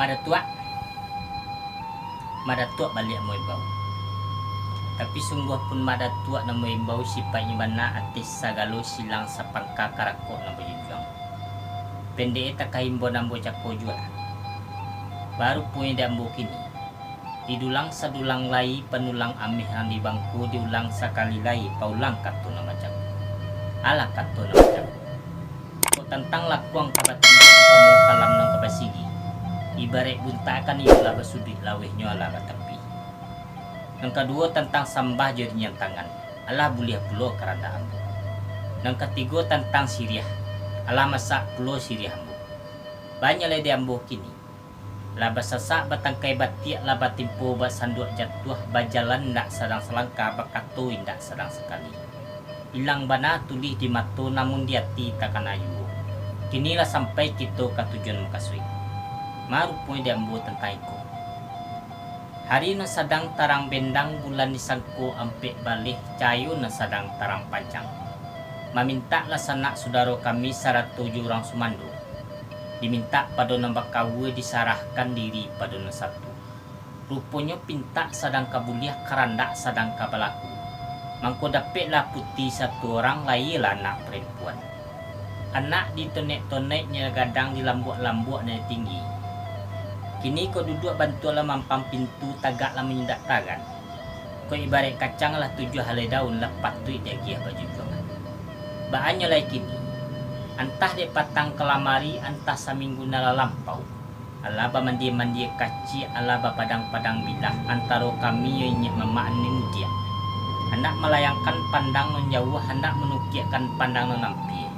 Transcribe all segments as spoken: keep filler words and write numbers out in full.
Madatuak, madatuak baliak maimbau. Tapi sungguah pun madatuak nan maimbau sipaiknyo bana ateh sagalo silang sapangka karakok nan bajujuang. Pendek e takah imbau nan bacako juo lah. Baru punyo di ambo kini. Didulang sadulang lai panulang ameh nan di bangku, diulang sakali lai paulang kato nan macam ko. Alah kato nan macam ko. Kok tantang lakuang ka batindak umpamo kalam nan ka basigi, ibaraik buntak kan iyo lah basuduik laweh nyo alah batapi. Nan kaduo tantang sambah jo rinyian tangan, alah buliah pulo karandak ambo. Nan katigo tantang siriah, alah masak pulo siriah ambo. Banyak lai di ambo kini. Lah basasak batangkai batiak, lah batimpo basanduak jatuah, bajalan indak sadang salangkah, bakato indak sadang sakali. Ilang bana tulih di mato, namun di ati takana juo. Kini lah sampai kito ka tujuan mukasuik. Ma ruponyo di ambo tantang iko. Hari nan sadang tarang bendang, bulan disangko ampek baleh, cahayo nan sadang tarang panjang. Mamintaklah sanak sudaro kami sarato jo urang sumando. Dimintak pado nan bakaua, disarahkan diri pado nan satu. Ruponyo pintak sadang ka buliah, karandak sadang ka balaku. Mangko dapeklah puti satu urang, lahialah anak parampuan. Anak ditonek-tonek nyo gadang, dilambuak-lambuak nyo tinggi. Kini kok duduak bantuak lah mampang pintu, tagak lah manyindak tangan. Kok ibaraik kacang lah tujuah halai daun, lah patuik diagiah bajujuangan. Baa nyo lai kini, antah dek patang kalamari, antah saminggu nan lah lampau, alah bamandie-mandie kaciak, alah bapadang-padang bilah, antaro kami jo inyiak mamak nan di mudiak. Handak malayangkan pandang nan jauah, handak manukiakkan pandang nan ampia.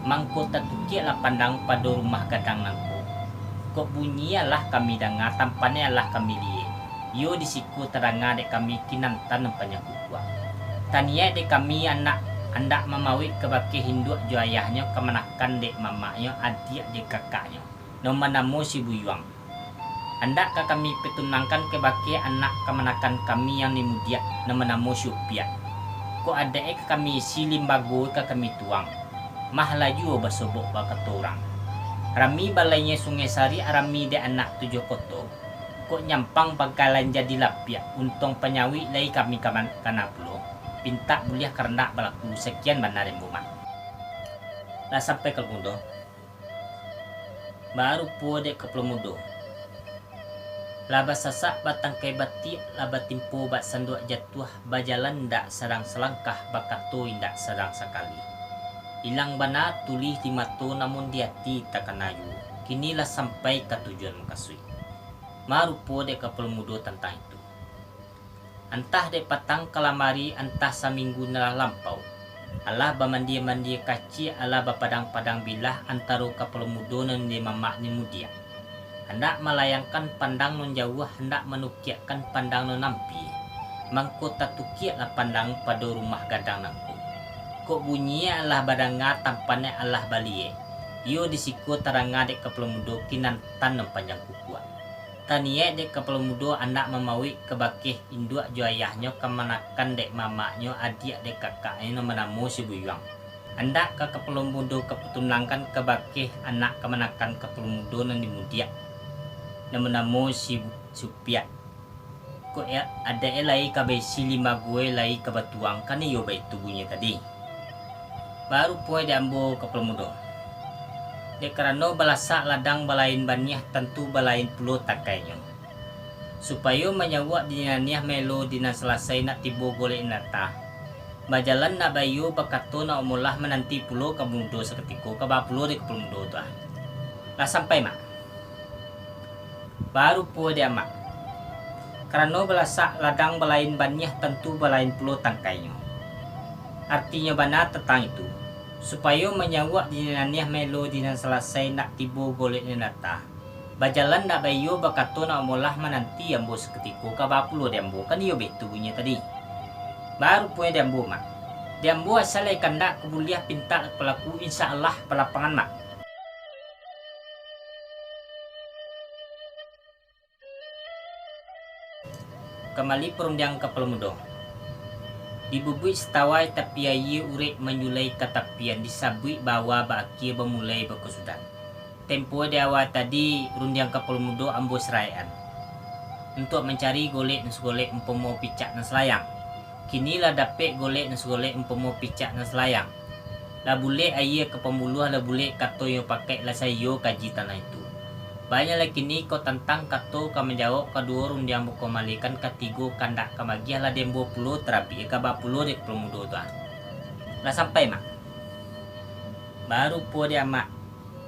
Mangko tatukiaklah pandang pado rumah gadang nangko. Kok bunyi alah kami danga, tampane alah kami liek. Iyo di siko tadanga dek kami kinantan nan panjang kukuak. Taniaik dek kami anak, handak mamawik kabake induak jo ayahnyo, kamanakan dek mamaknyo, adiak dek kakaknyo, nan banamo si Buyuang. Handak ka kami patunangkan kabake anak kamanakan kami nan di mudiak, nan banamo si Upiak. Kok adaik ka kami isi, limbago ka kami tuang. Mah laju basobok bakato urang. Rami balainyo Sungai Sarik, rami dek anak tujuah koto. Kok nyampang bakalan jadi lapiak, untuang panyawik lai kami kaman-, kana pulo. Pintak buliah karandak balaku, sakian bana dek ambo mah. Lah sampai ka Lumudo. Baru puo dek kapalo mudo. Lah basasak batangkai batiak, lah batimpo bak sanduak jatuah, bajalan indak sadang salangkah, bakato indak sadang sakali. Ilang bana tulih di mato, namun di ati takana juo. Kini lah sampai ka tujuan mukasuik. Ma rupo dek kapalo mudo tantang itu. Antah dek patang kalamari, antah saminggu nan lah lampau. Alah bamandie-mandie kaciak, alah bapadang-padang bilah, antaro kapalo mudo nan di mamak di mudiak. Handak malayangkan pandang nan jauah, handak manukiakkan pandang nan ampia. Mangko tatukiaklah pandang pado rumah gadang nangko. Kok bunyi alah badanga, tampane alah baliek. Iyo di siko tadanga dek kapalo mudo kinantan nan panjang kukuak. Taniaik dek kapalo mudo handak mamawik kabake induak jo ayahnyo, kamanakan dek mamaknyo, adiak dek kakaknyo nan banamo si Buyuang. Handak ka kapalo mudo kapatunangkan kabake anak kamanakan kapalo mudo nan di mudiak, nan banamo si Supiak. Kok ya, adaik e lai ka baisi, limbago e lai ka batuang, kan iyo baitu bunyi tadi. Baru puai dek ambo kapalo mudo. Dek karano balasak ladang balain baniah, tantu balain pulo tangkainyo. Supayo manyauak di nan niah maelo di nan salasai, nak tibo golek nan atah. Bajalan nak baiyo, bakato nak umolah, mananti pulo ka mudo sakutiko, ka ba pulo dek kapalo mudo tu ah. Lah sampai, Mak? Baru puo dek Amak. Karano balasak ladang balain baniah, tantu balain pulo tangkainyo. Artinyo bana tantang itu, supayo manyauak di nan niah maelo di nan salasai, nak tibo golek nan atah. Bajalan nak baiyo, bakato nak umolah, mananti ambo sakutiko, ka ba pulo dek ambo, kan iyo baitu bunyi tadi. Baru puai dek ambo, Mak. Dek ambo asa lai kandak, ka buliah pintak balaku, insya Allah balapangan, Mak. Kambali parundiang kapalo mudo. Dibubuik sitawai tapi aia, urek manjulai ka tapian, disabuik baawa baakia, bamulai bakasudahan. Tempo di awal tadi, rundiang kapalo mudo ambo saraekan, untuak mancari golek nan sagolek umpamo picak nan salayang. Kini lah dapek golek nan sagolek umpamo picak nan salayang. Lah bulek aia ka pambuluah, lah bulek kato inyo pakai, lah saiyo kaji tanah itu. Banyak lah kini ko tantang kato ka manjawab kaduo rundiang bakumalikan katigo kandak ka magiah lah di ambo pulo, tarabik ka bapulo di kapalo mudo tu, ah. Lah sampai, Mak? Baru pulo di Amak.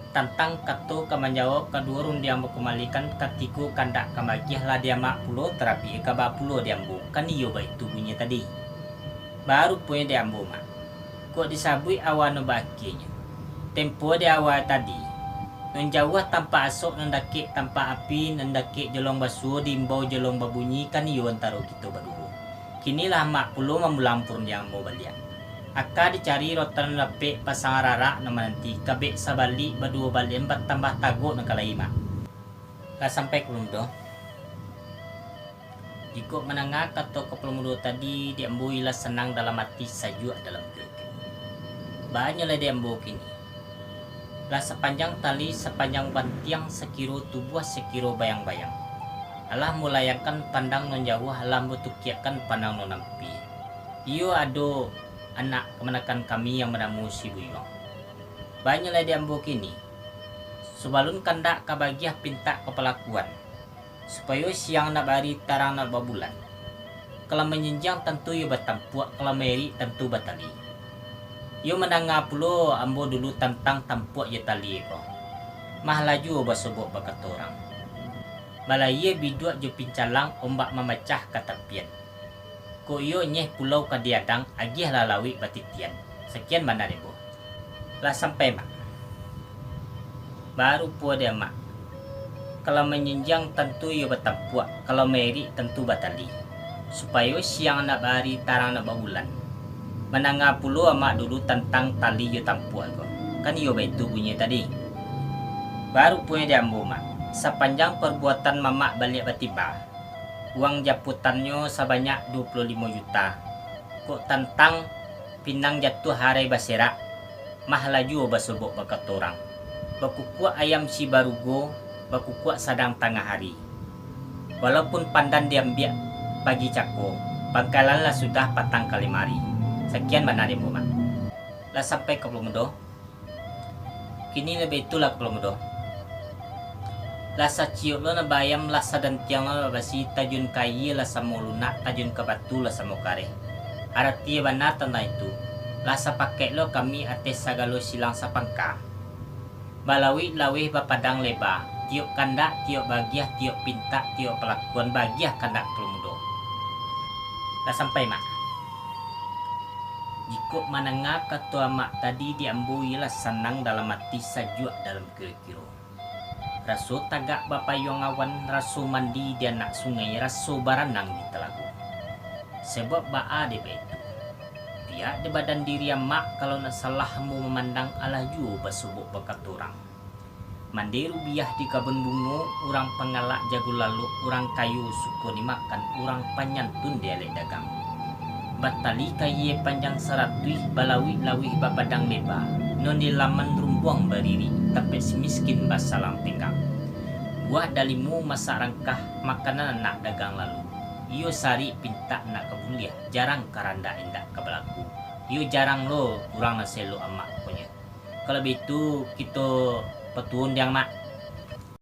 Tantang kato ka manjawab kaduo rundiang bakumalikan katigo kandak ka magiah lah di Amak pulo, tarabik ka bapulo di ambo. Kan iyo baitu bunyi tadi. Baru punyo di ambo, Mak. Kok disabuik awal nan baakianyo. Tempo di awal tadi, nan jauah tampak asok, nan dakek tampak api, nan dakek jolong basuo, diimbau jolong babunyi, kan iyo antaro kito baduo. Kini lah Amak pulo mamulang purundiang ambo baliak. Aka dicari rotan nan dapek, pasang ararak nan mananti, kabek sabalik baduo balian, batambah tagok nan ka lai, Mak. Lah sampai kapalo mudo? Jikok mandanga kato kapalo mudo tadi, di ambo iyolah sanang dalam ati, sajuak dalam kiro-kiro. Banyak lah di ambo kini. Lah sapanjang tali, sapanjang bantiang, sakiro tubuah, sakiro bayang-bayang. Alah mulayangkan pandang nan jauah, alah batukiakkan pandang nan ampia. Iyo ado anak kamanakan kami yang banamo si Buyuang. Banyak lah di ambo kini. Sabalun kandak ka bagiah pintak ka palakuan, supayo siang nak baari, tarang nak babulan. Kalau manjinjiang tantu iyo batampuak, kalau maerik tantu batali. Iyo mandanga pulo ambo dulu tantang tampuak jo tali ko. Mah laju basobok bakato urang. Balayia biduak jo pincalang, ombak mamacah ka tapian. Kok iyo nyeh pulau ka diadang, agiah lah lauik batitian. Sakian bana dek ambo. Lah sampai, Mak? Baru pulo di Amak. Kalau manjinjiang tantu iyo batampuak, kalau maerik tantu batali. Supayo siang nak baari, tarang nak babulan. Mandanga pulo Amak dulu tantang tali jo tampuak ko. Kan iyo baitu bunyi tadi. Baru punyo di ambo, Mak. Sapanjang parbuatan mamak baliak batimba, uang japutannyo sabanyak duo puluah limo juta. Kok tantang pinang jatuah arai baserak, mah laju basobok bakato urang. Bakukuak ayam si barugo, bakukuak sadang tangah ari. Walaupun pandan diambiak pagi cako, pangkalan lah sudah patang ka limari. Sakian bana dek ambo, Mak. Lah sampai kapalo mudo? Kini lah baitu lah kapalo mudo. Lah saciok lo nan baayam, lah sadantiang lo nan babasi, tajun ka aia lah samo lunak, tajun ka batu lah samo kareh. Arati bana tantang itu, lah sapakaik lo kami ateh sagalo silang sapangka. Balauik laweh bapadang leba, tiok kandak, tiok bagiah, tiok pintak, tiok palakuan, bagiah kandak kapalo mudo. Lah sampai, Mak? Jikok mandanga kato Amak tadi, di ambo iyolah sanang dalam ati, sajuak dalam kiro-kiro. Raso tagak bapayuang awan, raso mandi di anak sungai, raso baranang di talago. Sabab baa dek baitu? Pihak di badan diri Amak, kalau nak salah ambo mamandang, alah juo basobok bakato urang. Mande rubiah di kabun bungo, urang pangalak jago lalok, urang kayo suko dimakan, urang panyantun di alek dagang. Batali kaia panjang saratuih, balauik laweh bapadang leba, nan di laman rumbuang bariri, tampek si miskin basalang tenggang. Buah dalimo masak rangkah, makanan anak dagang lalu. Iyo sarik pintak nak ka buliah, jarang ka randak indak ka balaku. Iyo jarang lo urang nan saelok Amak pokoknyo. Kalau baitu, kito patuo rundiang, Mak.